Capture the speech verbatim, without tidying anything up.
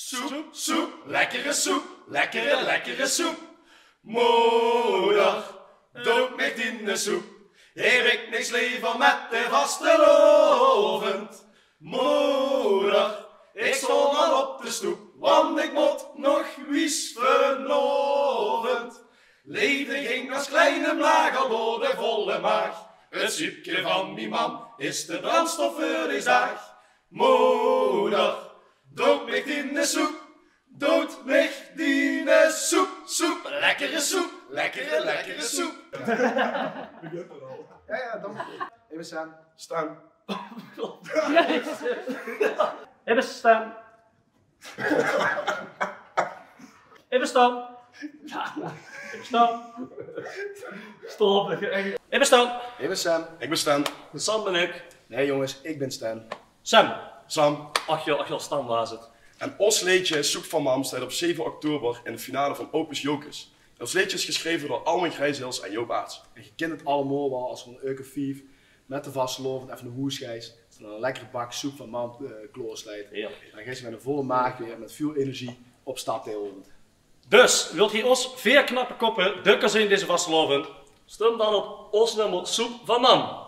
Soep, soep, lekkere soep, lekkere, lekkere soep. Moder, doot mich diene soep. Heb ik niks lever met de vastelaovend. Moder, ik stond al op de stoep, want ik mot nog wies vanaovend. Leefde ging als kleine blager door de volle maag. Het suupke van mien mam is de brandstof veur deze daag. Moder, doot mich diene soep. Doot mich diene soep, soep, lekkere soep, lekkere, lekkere soep. Ja, ja, dan. Even staan. Staan. Even staan. Even staan. Even staan. Stop. Even staan. Even staan. Ik ben Stan. Sam ben ik. Nee jongens, ik ben Stan. Sam. Sam. Ach ja, ach ja, Stan was het. En ons leedje Soep van Mam staat op zeven oktober in de finale van Opus Jocus. En ons leedje is geschreven door Alwin Grijsels en Joop Aarts. En je kent het allemaal wel als we een uur of vief met de vastelaovend even naar hoes geis. En dan een lekkere bak soep van mam uh, kloorslijt. Ja. Dan geis je met een volle maag weer met veel energie op stap de avond. Dus, wilt geer os veer knappe koppe dökker zeen deze vastelaovend? Stum dan op os nummer Soep van Mam.